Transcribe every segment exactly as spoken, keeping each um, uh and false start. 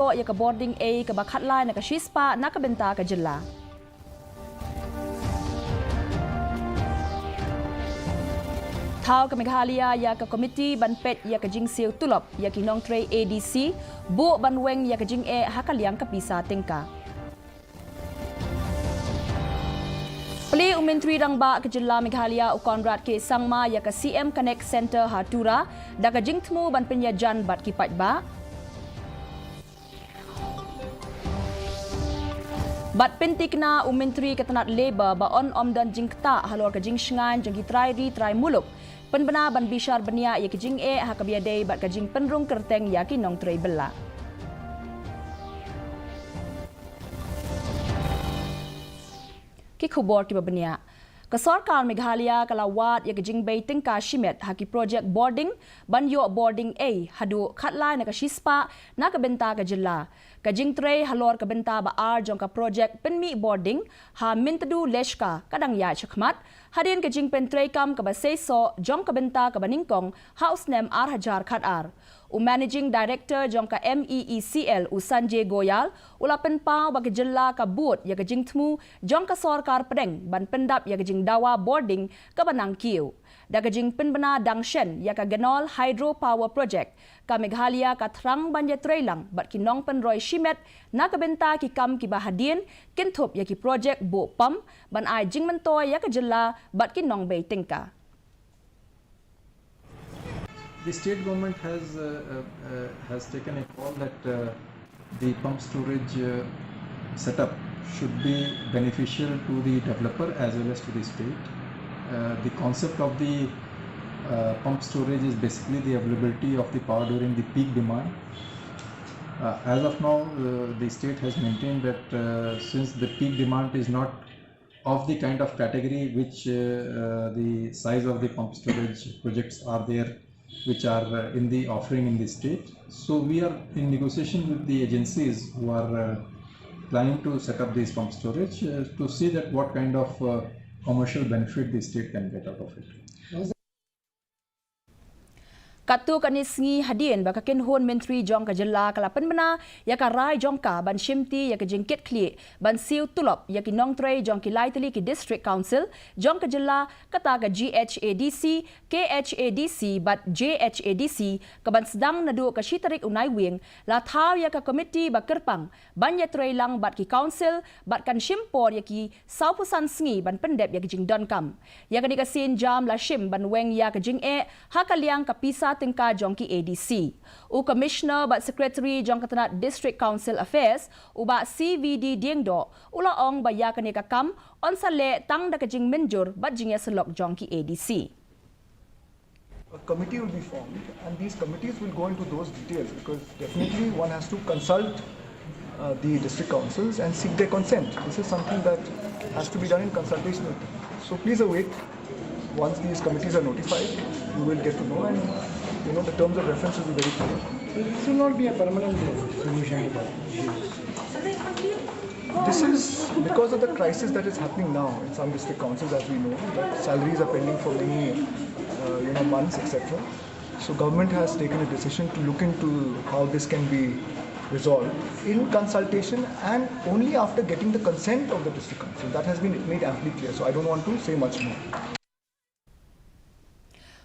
ïa ka bording A kaba khatlai na ka shispah na ka bynta ka jylla. Thaw ka Meghalaya ïa ka komiti ban peit ïa ka jingsiew tulop ïa ki nongtrei A D C, buh ban weng ïa ka jingeh ha ka liang ka pisa tyngka. Plie u Myntri Rangbah ka jylla Meghalaya u Conrad K Sangma ïa ka C M Connect Centre ha Tura da ka jingthmu ban pynïajan bad ki paidbah. Bad pynthikna u Myntri ka tnat Labour ba yn ym don jingktah halor ka jingshngaiñ jong ki trai ri trai muluk, pynbna ban bishar bniah ïa ki jingeh ha kaba ïadei bad ka jingpynrung kyrteng ïa ki nongtrei bylla. Ki khubor kiba bniah. Ka sorkar Meghalaya ka la wad ïa ka jingbei tyngka shimet ha ki projek bording ban ïoh bording A haduh khatlai na ka shispah na ka bynta ka jylla. Ka jingtrei halor ka bynta ba ar jong ka projek pynmih bording ha Myntdu Leshka ka dang ïaid shakhmat, hadien ka jingpyntreikam kaba seisoh jong ka bynta kaba nyngkong ha u snem ar hajar khatar. U Managing Director jong ka M E E C L u Sanjay Goyal u la pynpaw ba ka jylla ka bud ïa ka jingthmu jong ka sorkar pdeng ban pyndap ïa ka jingdawa bording kaba nangkiew. Da ka jingpynbna dang shen ïa ka Genol Hydro Power Project, ka Meghalaya ka thrang ban ïatreilang bad ki nongpynroi shimet na ka bynta ki kam kiba hadien, kynthup ïa ki projek buh pump ban ai jingmyntoi ïa ka jylla bad ki nongbei tyngka. The state government has, uh, uh, uh, has taken a call that, uh, the pump storage, uh, setup should be beneficial to the developer as well as to the state. Uh, the concept of the, uh, pump storage is basically the availability of the power during the peak demand. Uh, as of now, uh, the state has maintained that, uh, since the peak demand is not of the kind of category which, uh, uh, the size of the pump storage projects are there, which are, uh, in the offering in the state. So we are in negotiation with the agencies who are, uh, planning to set up these pump storage, uh, to see that what kind of, uh, commercial benefit the state can get out of it. Katto katne sngi hadien ba ka kynhun myntri jong ka jylla ka la pynbna ïa ka rai jong ka ban shimti ïa ka jingkitkhlieh ban siew tulop ïa ki nongtrei jong ki lai tylli ki district council jong ka jylla, kata ka G H A D C, K H A D C bad J H A D C, ka ban sdang naduh ka shi tarik u Naiwieng, la thaw ïa ka komiti ba kyrpang ban ïatreilang bad ki council bad kan shim por ïa ki sawphew san sngi ban pyndep ïa ka jingdonkam. Ïa kane ka sienjam la shim ban weng ïa ka jingeh ha ka liang ka pisa tyngka jong ki A D C. U Commissioner bad Secretary jong ka tnat District Council Affairs, u Bah C V D Diengdoh, u la ong ba ïa kane ka kam yn sa leh tang da ka jingmynjur bad jingïasyllok jong ki A D C. A committee will be formed, and these committees will go into those details, because definitely one has to consult, uh, the district councils and seek their consent. This is something that has to be done in consultation with them. So please await. Once these committees are notified, you will get to know, and, you know, the terms of reference will be very clear. This will not be a permanent solution to the issues. This is because of the crisis that is happening now in some district councils, as we know, that salaries are pending for many, uh, you know, months, et cetera. So government has taken a decision to look into how this can be resolved in consultation and only after getting the consent of the district council. That has been made amply clear, so I don't want to say much more.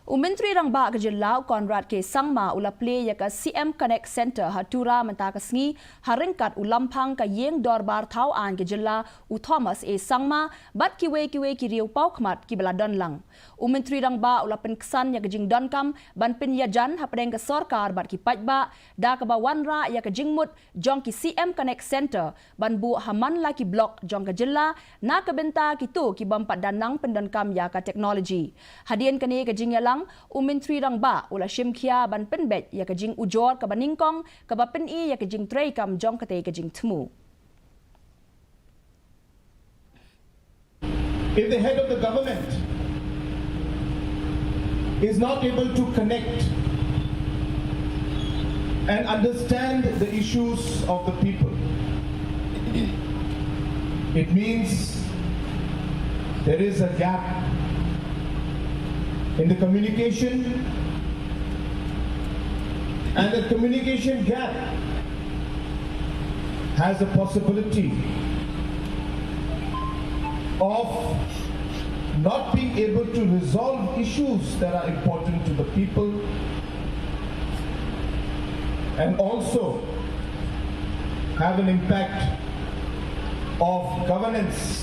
U Myntri Rangbah ka jylla u Conrad K Sangma u la plie ïa ka C M Connect Centre ha Tura mynta ka sngi, ha ryngkat u lamphang ka ïing dorbar thaw aiñ ka jylla u Thomas A Sangma bad kiwei kiwei ki riew paw khmat kiba la don lang. U Myntri Rangbah u la pynksan ïa ka jingdonkam ban pynïajan hapdeng ka sorkar bad ki paidbah da kaba wanrah ïa ka jingmut jong ki C M Connect Centre ban buh ha man la ki block jong ka jylla na ka bynta kito ki bym pat da nang pyndonkam ïa ka technology. Hadien kane ka jingïalang, u Myntri Rangbah u la shim khia ban pynbeit ïa ka jingujor kaba nyngkong kaba pyni ïa ka jingtreikam jong katei ka jingthmu. If the head of the government is not able to connect and understand the issues of the people, it means there is a gap in the communication, and the communication gap has a possibility of not being able to resolve issues that are important to the people and also have an impact of governance.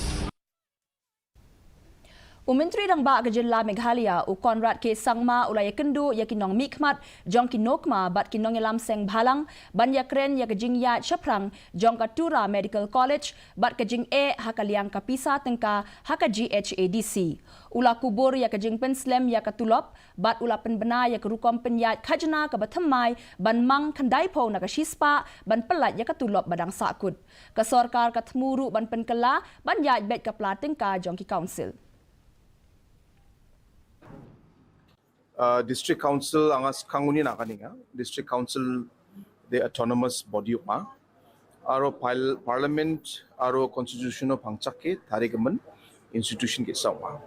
U Myntri Rangbah ka Jylla Meghalaya, u Conrad K Sangma, u la ïakynduh ïa ki nongmihkhmat jong ki NOCMA bad ki nongïalam seng bhalang ban ïakren ïa ka jingïaid shaphrang jong ka Tura Medical College bad ka jingeh ha ka liang ka pisa tyngka ha ka GHADC. U la kubur ïa ka jingpynslem ïa ka tulop bad u la pynbna ïa ka rukom pynïaid khajna kaba thymmai ban mang khyndaiphew na ka shispah ban pyllait ïa ka tulop ba dang sahkut. Ka sorkar ka thmu ruh ban pynkylla ban ïaid beit ka pla tyngka jong ki council. Uh, District Council anga skanguni na kaninga District Council the autonomous body ma aro pal- parliament aro constitution o pangchak ke tari gamen institution ke sawa.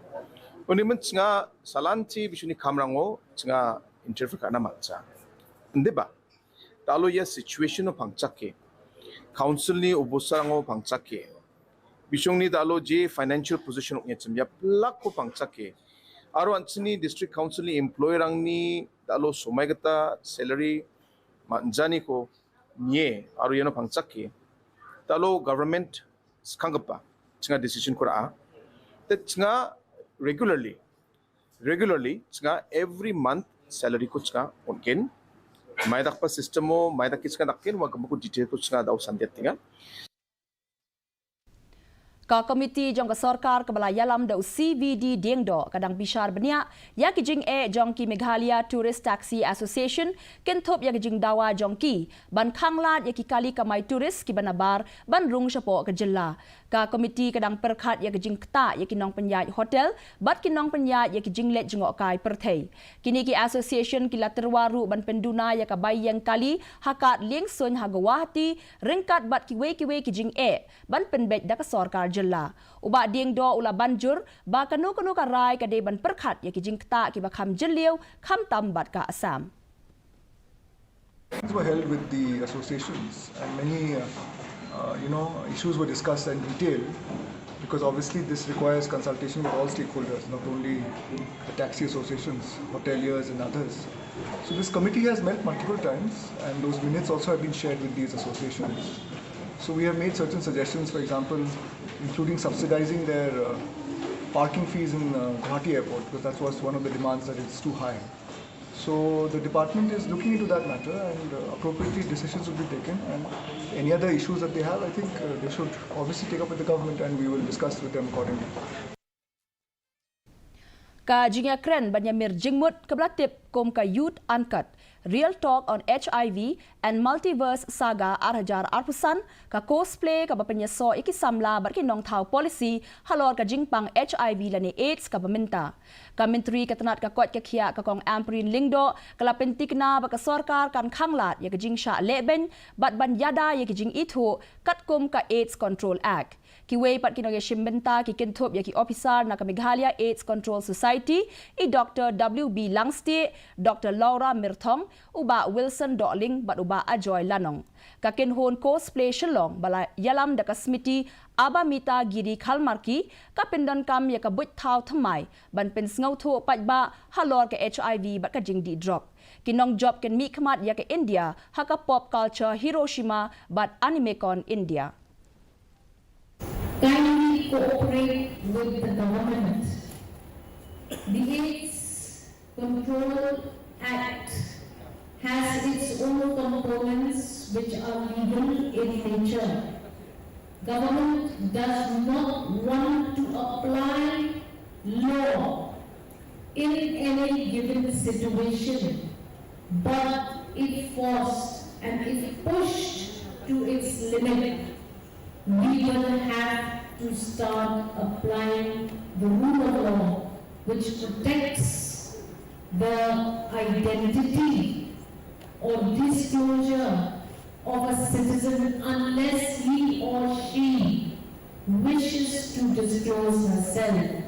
Uni men chnga salanti bishuni kamrango chnga interfere kana malcha. Ndiba. Talo ya situation o pangchak ke. Council ni ubusarango pangchak ke. Bishong ni talo je financial position oknya chem ya plak ko pangchak ke. Aro anchini district council ni employee rang ni talo somai kata salary manjani ko nye aro yano pangchak ke. Talo government skangapa chnga decision kura a. Te chnga regularly regularly chnga every month salary ko chnga onken. Mai dak pa system o mai dak ki chnga dak ken wa ko detail ko chnga dau sandiat tinga. Ka komiti jong ka sorkar kaba la ïalam da u C V D Diengdoh ka dang bishar bniah ïa ki jingeh jong ki Meghalaya Tourist Taxi Association kynthup ïa ki jingdawa jong ki ban khanglad ïa ki kali kamai tourist kiba nabar ban rung shapoh ka jylla. Ka komiti ka dang pyrkhat ïa ka jingktah ïa ki nongpynïaid hotel bad ki nongpynïaid ïa ki jingleit jngohkai pyrthei. Kine ki association ki la tyrwa ruh ban pynduna ïa ka bai ïeng kali ha kad lieng suiñ ha Guwahati ryngkat bad kiwei kiwei ki jingeh ban pynbeit da ka sorkar jylla. U Bah Diengdoh u la banjur ba kano kano ka rai ka dei ban pyrkhat ïa ki jingktah kiba kham jylliew khamtam bad ka Assam. Meetings were held with the associations and many, uh, uh, you know, issues were discussed in detail because obviously this requires consultation with all stakeholders, not only the taxi associations, hoteliers and others. So this committee has met multiple times and those minutes also have been shared with these associations. So we have made certain suggestions, for example, including subsidizing their uh, parking fees in uh, Guwahati airport because that was one of the demands that it's too high. So the department is looking into that matter and uh, appropriately decisions will be taken and any other issues that they have, I think uh, they should obviously take up with the government and we will discuss with them accordingly. Ka jingïakren ban ïamir jingmut kaba la tip kum ka Youth Uncut, Real Talk on HIV and Multiverse Saga ar hajar arphew san, ka cosplay kaba pynïasoh ïa ki samla bad ki nongthaw policy halor ka jingpang HIV lane AIDS kaba mynta. Ka Myntri ka tnat ka koit ka khiah ka Kong Ampareen Lyngdoh ka la pyntikna ba ka sorkar kan khanglad ïa ka jingshah lehbeiñ bad ban ïada ïa ka jingithuh katkum ka AIDS Control Act. Kiwei pat ki nongïashim bynta ki kynthup ïa ki ophisar na ka Meghalaya AIDS Control Society, i Doctor W B Langstieh, Doctor Laura Myrthong, u Bah Wilson Dohling bad u Bah Ajoy Lanong. Ka kynhun cosplay Shillong ba la ïalam da ka smiti Abamita Giri Khalmarki ka pyndonkam ïa ka buit thaw thymmai ban pynsngewthuh paidbah halor ka HIV bad ka jingdih drok. Ki nongjop kin mihkhmat ïa ka India ha ka Pop Culture Hiroshima bad AnimeCon India. Kindly cooperate with the government. The AIDS Control Act has its own components which are legal in nature. Government does not want to apply law in any given situation, but if forced and if pushed to its limit, we will have to start applying the rule of law which protects the identity or disclosure of a citizen unless he or she wishes to disclose herself.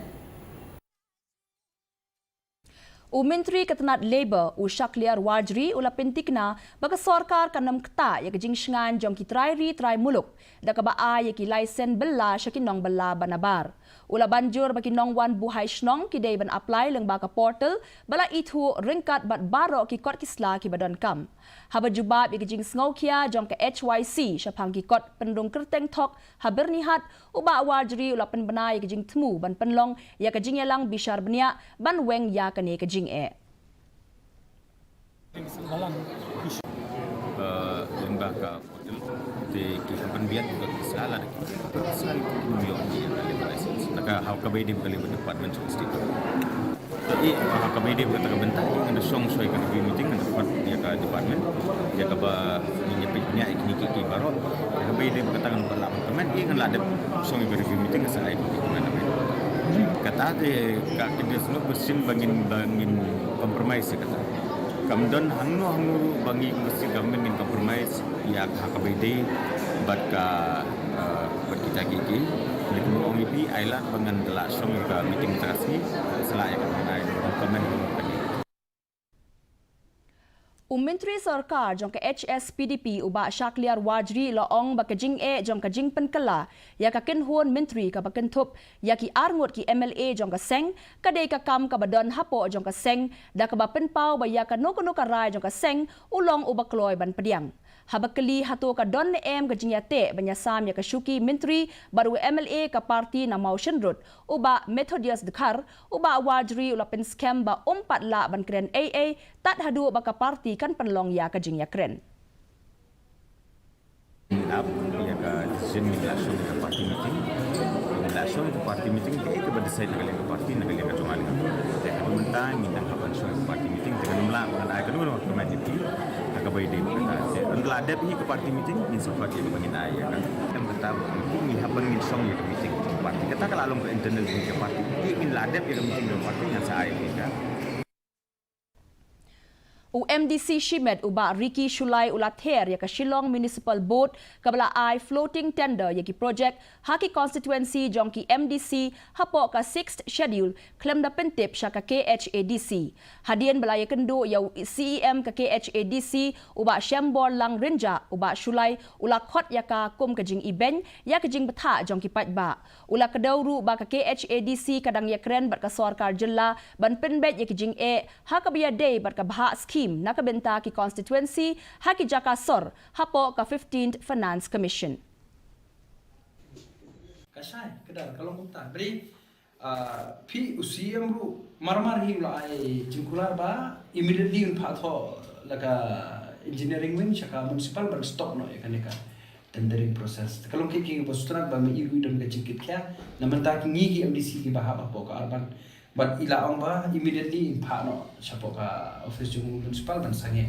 U Myntri ka tnat Labour, u Shakliar Warjri, u la pyntikna ba ka sorkar kan ym ktah ïa ka jingshngaiñ jong ki trai ri trai muluk da kaba ai ïa ki laisen bylla sha ki nongbylla ba nabar. U la ban jur ba ki nongwan buhai shnong ki dei ban apply lyngba ka portal ba la ithuh ryngkat bad baroh ki kot ki sla kiba donkam. Haba jubab ïa ki jingsngewkhia jong ka H Y C shaphang ki kot pynrung kyrteng thok ha Byrnihat, u Bah Warjri u la pynbna ïa ka jingthmu ban pynlong ïa ka jingïalang bishar bniah ban weng ïa kane ka jingeh. Eh, lyngba ka portal te ki hap ban biang ki sala ki ïoh ïa ka license. Naka ha kaba ïadei bad ka Labour Department jong state. Te ha kaba ïadei bad kata ka bynta ngan da shong shuwa ïa ka review meeting ngan da pat ïa ka department ïa kaba ngin ïa peit bniah ïa kine ki baroh. Ha kaba ïadei bad kata ngan pat lah ban comment, ngan lah dep shong ïa ka review meeting sa ai ki comment. Kata te ka kine sngewbha shisien ba ngin, ba ngin compromise ïa kata. Kam don hangno hangno ruh ba ngi mesti government ngin compromise ïa ka ha kaba ïadei bad ka, eh, bad kita ki ki. Lei kumno ong ïa phi, ai lad ba ngan da lah shong ïa ka meeting mynta ka sngi, sa lah ïa ka ngan ai comment ïa ka. U Myntri Sorkar jong ka H S P D P u Bah Shakliar Warjri u la ong ba ka jingeh jong ka jingpynkylla ïa ka kynhun myntri kaba kynthup ïa ki arngut ki M L A jong ka seng ka dei ka kam kaba don hapoh jong ka seng da kaba pynpaw ba ïa kano kano ka rai jong ka seng u long uba kloi ban pdiang. Haba kylli hato ka don ne em ka jingïateh ban ïasam ïa ka shuki myntri bad u M L A ka party na Mawshynrut, u Bah Methodius Dkhar, u Bah Warjri u la pynskhem ba um pat lah ban kren ei ei tad haduh ba ka party kan pynlong ïa ka jingïakren. Ngin ap ïa ka decision, ngin lah shong ïa ka party meeting. Ngin lah shong ïa ka party meeting, kaei kaba decide na ka liang ka party, na ka liang ka jong nga. Te haduh mynta ngin dang hap ban shong ïa ka party meeting, te ngam lah ban ai kano kano ka comment ïa phi ha kaba ïadei bad kata. Te ynda la dep hi ka party meeting ngin sa khot ïa kaba ngin ai ïa ka. Te mynta ngi hap ban ngin shong ïa ka meeting jong ka party. Kata ka la long ka internal meeting ka party. Te ngin la dep ïa ka meeting jong ka party ngan sa ai ïa ka. U M D C Shimet u Bah Ricky Shullai u la ther ïa ka Shillong Municipal Board kaba la ai floating tender ïa ki project ha ki constituency jong ki M D C hapoh ka Sixth Schedule khlem da pyntip sha ka K H A D C. Hadien ba la ïakynduh ïa u C E M ka K H A D C u Bah Shemborlang Rynjah, u Bah Shullai u la khot ïa ka kum ka jingibeiñ ïa ka jingbthah jong ki paidbah. U la kdew ruh ba ka K H A D C ka dang ïakren bad ka sorkar jylla ban pynbeit ïa ki jingeh ha kaba ïadei bad ka bhah skhim na ka bynta ki constituency ha ki jaka sor hapoh ka fifteenth Finance Commission. Ka shai, ka dar, ka long kumta. Bri, ah, phi u C M ruh, mar mar hi u la ai jingkular ba, immediately un phah thoh la ka engineering wing sha ka municipal ban stop noh ïa kane ka tendering process. Ka long ki ki ba sutrat ba ma i ruh i don ka jingkit khia. Na mynta ki ngi ki M D C ki ba hap hapoh ka urban. Bad i la ong ba immediately in phah noh shapoh ka office jong u municipal ban sangeh.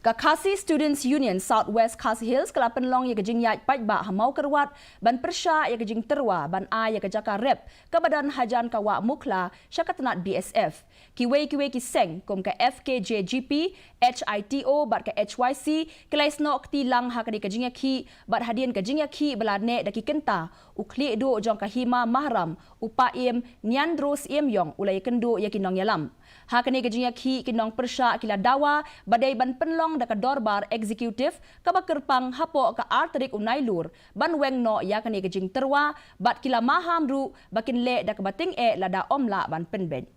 Ka Khasi Students Union South West Khasi Hills ka la pynlong ïa ka jingïaid paidbah ha Mawkyrwat ban pyrshah ïa ka jingtyrwa ban ai ïa ka jaka rep kaba don hajan ka Wah Mukhla sha ka tnat B S F. Kiwei kiwei ki seng kum ka F K J G P, H I T O bad ka H Y C ki la ïasnoh kti lang ha kane ka jingïakhih bad hadien ka jingïakhih ba la neh da ki kynta, u khlieh duh jong ka Hima Mahram, u Paiem Niandro Syiemïong u la ïakynduh ïa ki nongïalam. Ha kane ka jingïakhih ki nongpyrshah ki la dawa ba dei ban pynlong da ka dorbar executive kaba kyrpang hapoh ka ar tarik u Nailur ban weng noh ïa kane ka jingtyrwa bad ki la maham ruh ba kin leh da kaba tyngeh lada ym lah ban pynbeit.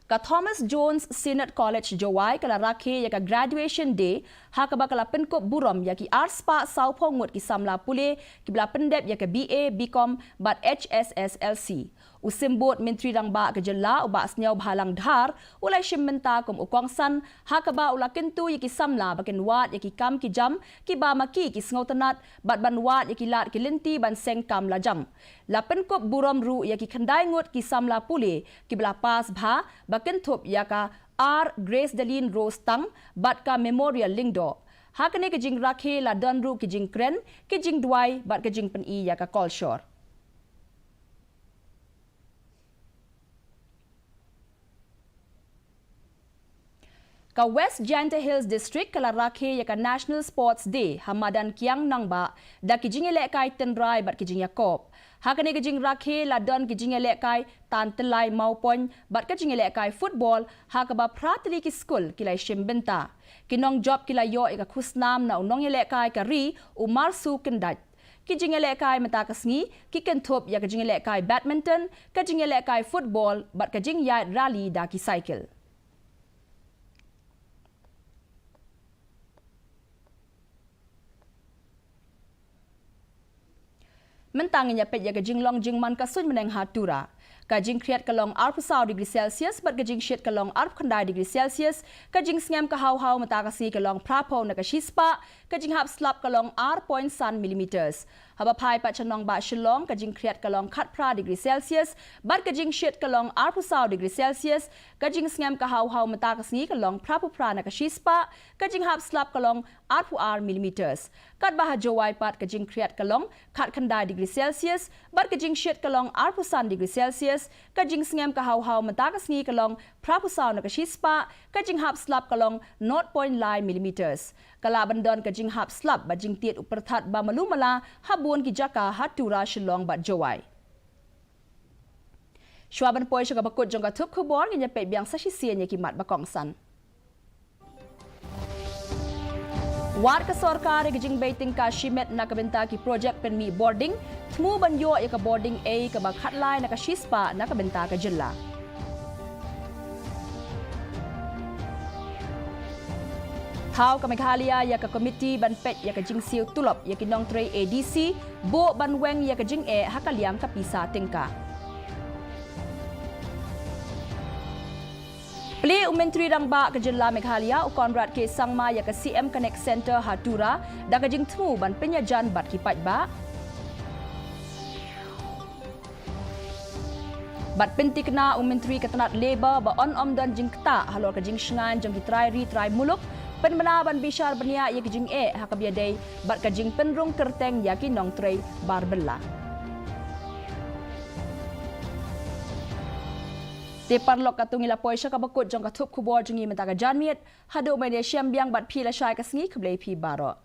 Ka Thomas Jones Synod College Jowai ka la rakhe ïa ka Graduation Day ha kaba ka la pynkup burom ïa ki arspah sawphew ngut ki samla pule kiba la pyndep ïa ka B A, B Com bad H S S L C. U Symbud Myntri Rangbah ka jylla u Bah Sniawbhalang Dhar u la shim bynta kum u kongsan ha kaba u la kyntu ïa ki samla ba kin wad ïa ki kam ki jam kiba ma ki ki sngewtynnat bad ban wad ïa ki lad ki lynti ban seng kam lajong. La pynkup burom ruh ïa ki khyndai ngut ki samla pule kiba la pass bha ba kynthup ïa ka R Grace Dalin Rose Tang bad ka Memorial Lyngdoh. Ha kane ka jingrakhe la don ruh ki jingkren, ki jingduwai bad ka jingpyni ïa ka kolshor. Ka West Jaintia Hills District ka la rakhe ïa ka National Sports Day ha madan Kiang Nangbah da ki jingïalehkai tynrai bad ki jingïakop. Ha kane ka jingrakhe la don ki jingïalehkai tan tylli mawpoiñ bad ka jingïalehkai football ha kaba phra tylli ki skul ki la shim bynta. Ki nongjop ki la ïoh ïa ka khusnam na u nongïalehkai ka ri u Marsu Kyndait. Ki jingïalehkai mynta ka sngi ki kynthup ïa ka jingïalehkai badminton, ka jingïalehkai football bad ka jingïaid rally da ki cycle. Mynta ngin ïa peit ïa ka jinglong jingman ka suiñ bneng ha Tura. Ka jingkhriat ka long arphew saw degree Celsius bad ka jingshit ka long arphew khyndai degree Celsius. Ka jingsngem ka haw haw mynta ka sngi ka long phra phew na ka shispah. Ka jinghap slap ka long ar point san millimeters. Haba phai pat sha nongbah Shillong, ka jingkhriat ka long khatphra degree Celsius bad ka jingshit ka long arphew saw degree Celsius. Ka jingsngem ka haw haw mynta ka sngi ka long phraphew phra na ka shispah. Ka jinghap slap ka long arphew ar millimeters. Katba ha Jowai pat ka jingkhriat ka long khatkhyndai degree Celsius bad ka jingshit ka long arphew san degree Celsius. Ka jingsngem ka haw haw mynta ka sngi ka long phraphew saw na ka shispah. Ka jinghap slap ka long nought point lai millimeters. Ka lah ban don ka jinghap slap bad jingtied u pyrthat ba malu mala ha bun ki jaka ha Tura, Shillong bad Jowai. Shuwa ban poi sha kaba kut jong ka thup khubor, ngin ïa peit biang sa shisien ïa ki mat ba kongsan. Wad ka sorkar ïa ka jingbei tyngka shimet na ka bynta ki projek pynmih bording, thmu ban ïoh ïa ka bording A kaba khatlai na ka shispah na ka bynta ka jylla. Thaw ka Meghalaya ïa ka komiti ban peit ïa ka jingsiew tulop ïa ki nongtrei A D C, buh ban weng ïa ka jingeh ha ka liang ka pisa tyngka. Plie u Myntri Rangbah ka jylla Meghalaya u Conrad K Sangma ïa ka C M Connect Centre ha Tura da ka jingthmu ban pynïajan bad ki paidbah. Bad pynthikna u Myntri ka tnat Labour ba yn ym don jingktah halor ka jingshngaiñ jong ki trai ri trai muluk, pynbna ban bishar bniah ïa ka jingeh ha kaba ïadei bad ka jingpynrung kyrteng ïa ki nongtrei bar bylla. Te paralok, katto ngi la poi sha kaba kut jong ka thup khubor jong ngi mynta ka janmiet. Haduh mynne shem biang bad phi lashai ka sngi, khublei phi baroh.